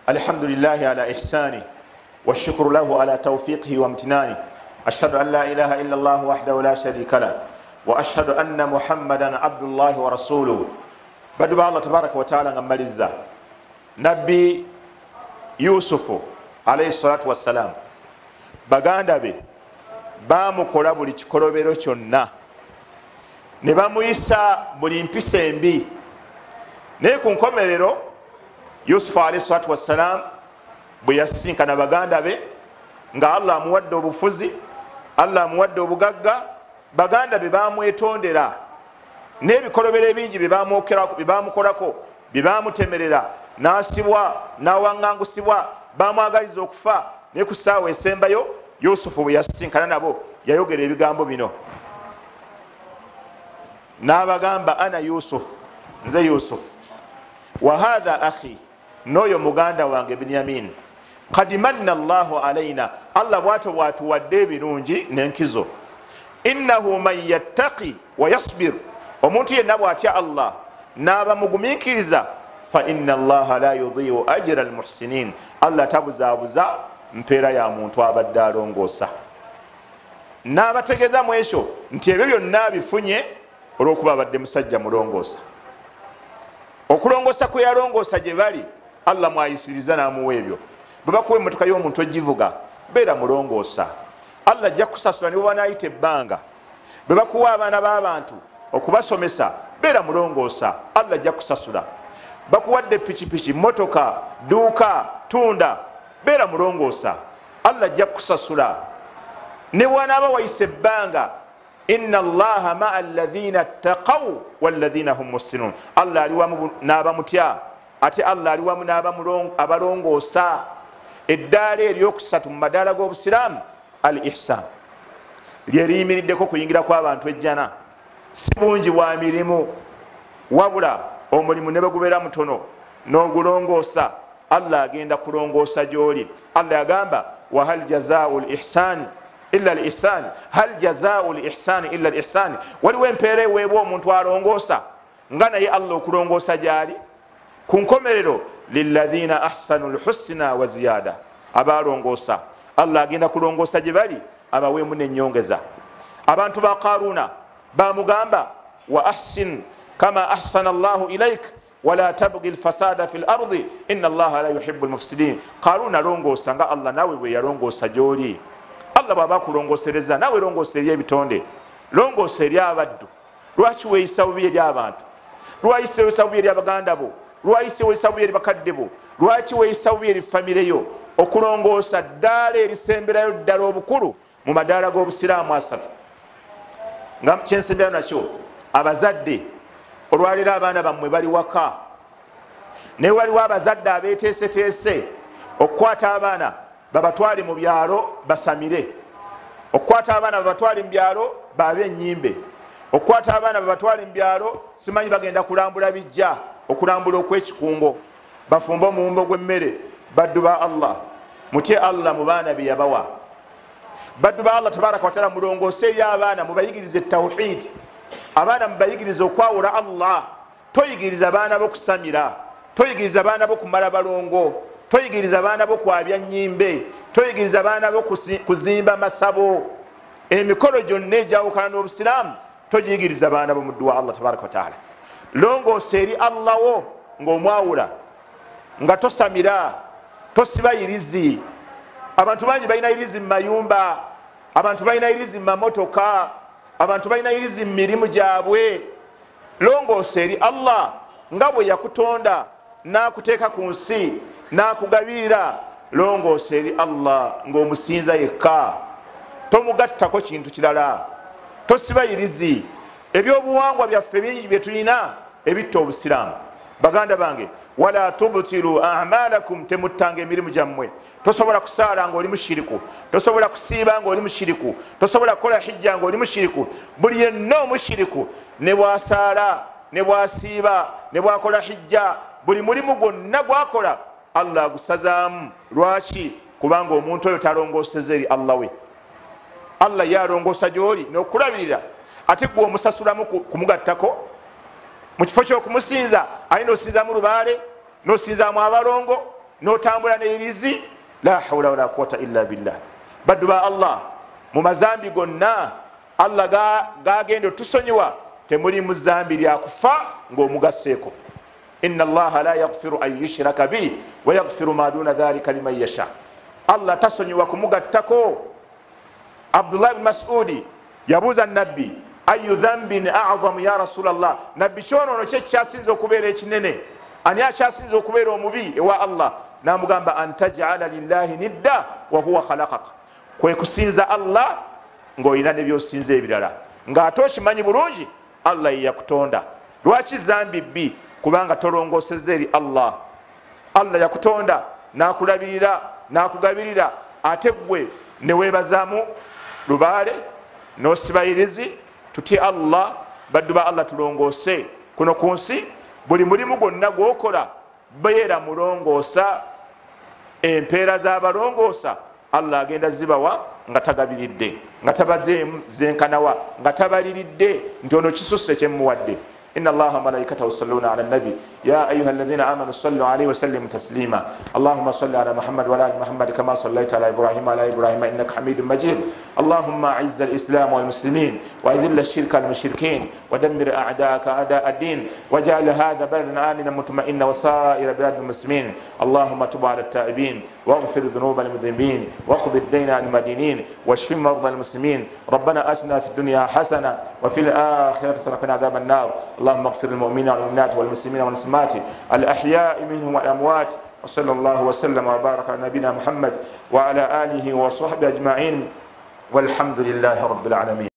Alhamdulillahi ala ihsani washukuru lahu ala tawfiqihi wa mtinani. Ashhadu an la ilaha illa Allah wahdahu la sharika lah wa ashhadu anna Muhammadan abdullahi wa rasuluhu. Baddu ba Allah tabaraka wa taala, nga mmaliriza, Nabbi Yusufu alayhi salatu wassalam, baganda be bamukola buli kikolobero kyonna ne bamuyisa buli mpisa embi, naye ku nkomerero Yusufu alayhi salatu wassalam bwe yasinkana baganda be nga Allah amuwadde obufuzi, Allah amuwadde obugagga, baganda be bamwetondera n'ebikolobero ebingi bye bamukolako, bye bamutemerera, n'asibwa, n'awaŋŋangusibwa, bamwagaliza okufa. Naye ku ssaawa esembayo Yusufu bwe yasinkana nabo yayogera ebigambo bino n'abagamba, ana Yusufu, nze Yusufu, wa hatha akhi, n'oyo muganda wange Binyamin, qad manna Allahu alaina, Allah bw'atyo bw'atuwadde ebirungi n'enkizo, innahu man yattaqi wa yasbir, omuntu yenna bw'atya Allah n'aba mugumiikiriza, fa inna Allaha la yudhi'u ajra al-muhsinin, Allah tabuzaabuza mpeera ya muntu abadde alongoosa. N'abategeeza mu ekyo nti ebyo byonna bifunye olw'okuba abadde musajja mulongoosa. Okulongoosa kwe yalongoosa gye bali Allah mwayisiriza n'amuwa ebyo. Bwe bakuwa emmotoka y'omuntu ogivuga, beera mulongoosa, Allah ajja kukusasula ne bwe banaayita ebbanga. Bwe bakuwa abaana b'abantu okubasomesa, beera mulongoosa, Allah ajja kukusasula. Bakuwadde pikipiki, mmotoka, dduuka, tunda, beera mulongoosa, Allah ajja kukusasula. Ne bw'anaaba wayise ebbanga, inna Allaha ma'a alladhina ttaqaw walladhina hum muhsinun, Allah ali wamu n'abamutya, ate Allah ali wamu n'abalongoosa. Eddaala eryokusatu mu madaala g'obusiraamu al ihsan, lye liyimiriddeko kuyingira kw'abantu ejjana. Si bungi bwa mirimu, wabula omulimu ne bwe gubeera mutono n'ogulongoosa, Allah agenda kulongoosa gy'oli. Allah yagamba, wa hal jazaa'u l ihsani illa al ihsani, hal jazaa'u l ihsani illa al ihsani, waliwo empeera eweebwa omuntu alongoosa nga naye Allah okulongoosa gy'ali. Ku nkomerero, lilladhina ahsanu lhusna wa ziyada, abalongoosa Allah agenda kulongoosa gye bali abaweemu n'ennyongeza. Abantu ba Karuna bamugamba, wa ahsin kama ahsana Allahu ilaik wala tabghi lfasada fi lardi inna Allaha la yuhibu lmufsidin. Karuna alongoosa nga Allah naawe bwe yalongoosa gy'oli. Allah bw'aba akulongoosereza naawe longoosa eri ebitonde, longoosa eri abaddu. Lwaki weeyisa bubi eri abantu? Lwaki weeyisa bubi eri abaganda bo? Lwaki weeyisa bubi eri bakadde bo? Lwaki weeyisa bubi eri famire yo? Okulongoosa ddaala erisemberayo ddala obukulu mu madaala g'obusiraamu asatu. Nga kyensemberayo nakyo, abazadde olwaleero abaana bammwe bali waka, naye waliwo abazadde abeeteeseteese okukwata abaana babatwale mu byalo basamire, okukwata abaana babatwale mu byalo baabe ennyimbe, okukwata abaana babatwale mu byalo simanyi bagenda kulambula bijja, okulambula okw'ekikungo, bafumbe omuwumbo gw'emmere. Baddu ba Allah, mutye Allah mu baana bye yabawa. Baddu ba Allah tabaraka wataala, mulongoose eri abaana, mubayigirize tawhidi, abaana mubayigirize okwawula Allah. Toyigiriza abaana bo kusamira, toyigiriza abaana bo kumala balongo, toyigiriza abaana bo kwabya nnyimbe, toyigiriza abaana bo kuzimba masabo. Emikolo gyonna egyawukana n'obusiraamu togiyigiriza abaana bo. Muddu wa Allah tabaraka wataala, longoosa eri Allah wo ng'omwawula, nga tosamira, tosiba yirizi. Abantu bangi balina yirizi mu mayumba, abantu balina yirizi mu mamotoka, abantu balina yirizi mu mirimu gyabwe. Longoosa eri Allah nga bwe yakutonda n'akuteeka ku nsi n'akugabirira. Longoosa eri Allah ng'omusinza yekka, tomugattako kintu kirala, tosiba yirizi. Ebyobuwangwa byaffe bingi bye tulina ebitta obusiraamu. Baganda bange, wala tubtilu amalakum, temuttanga emirimu gyammwe. Tosobola kusaala ng'oli mushiriku, tosobola kusiiba ng'oli mushiriku, tosobola kukola hijja ng'oli mushiriku. Buli yenna omushiriku ne bwasaala ne bwasiiba ne bwakola hijja, buli mulimu gwonna gwakola Allah agusazaamu. Lwaki? Kubanga omuntu oyo talongooseza eri Allah we. Allah ye alongoosa gy'oli n'okulabirira, ate gwe omusasulamu kumugattako. Mu kifo ky'okumusinza alina osinzaamu lubaale, n'osinzaamu abalongo. N'otambula neirizi. La hawula wala quwata illa billah. Baddu ba Allah, mu mazambi gonna Allah gagenda otusonyiwa, temuli mu zambi lyakufa ng'omugasseeko. Inna Allaha la yaghfiru an yushraka bi wa yaghfiru ma duna dhalika liman yasha. Allah tasonyiwa kumugattako. Abdullah ibn Mas'udi yabuuza Nabbi, ayu dhambin a'zamu ya Rasulallah, Nabbi kyonoono ki ekyasinze okubeera ekinene, ani akyasinze okubeera omubi ewa Allah? Namugamba, antajala lillahi nidda wa huwa khalaqaka, kwe kusinza Allah ng'olina nebyosinza ebirala, ng'ate okimanyi bulungi Allah ye yakutonda. Lwaki zambi bbi? Kubanga tolongosezza eri Allah. Allah yakutonda n'akulabirira n'akugabirira, ate gwe neweebazaamu lubaale n'osibayirizi. Tutye Allah, baddu ba Allah, tulongoose kuno ku nsi. Buli mulimu gwonna gwokola beera mulongoosa. Empeera z'abalongoosa Allah agenda zibawa nga tagabiridde, nga tabazeemu zenkanawa, nga tabaliridde nti ono kisusse kyemuwadde. إن الله وملائكته يصلون على النبي يا أيها الذين آمنوا صلوا عليه وسلموا تسليما. اللهم صل على محمد وعلى آل محمد كما صليت على إبراهيم وعلى إبراهيم إنك حميد مجيد. اللهم أعز الإسلام والمسلمين، وأذل الشرك المشركين، ودمر أعداءك أعداء الدين، واجعل هذا بلدا آمنا مطمئنا وسائر بلاد المسلمين. اللهم تب على التائبين، واغفر ذنوب المذنبين، واقض الدين عن المدينين، واشف مرضى المسلمين. ربنا آتنا في الدنيا حسنة وفي الآخرة حسنة وقنا عذاب النار. اللهم اغفر للمؤمنين والمؤمنات والمسلمين والمسلمات الأحياء منهم والأموات، وصلى الله وسلم وبارك على نبينا محمد وعلى آله وصحبه أجمعين، والحمد لله رب العالمين.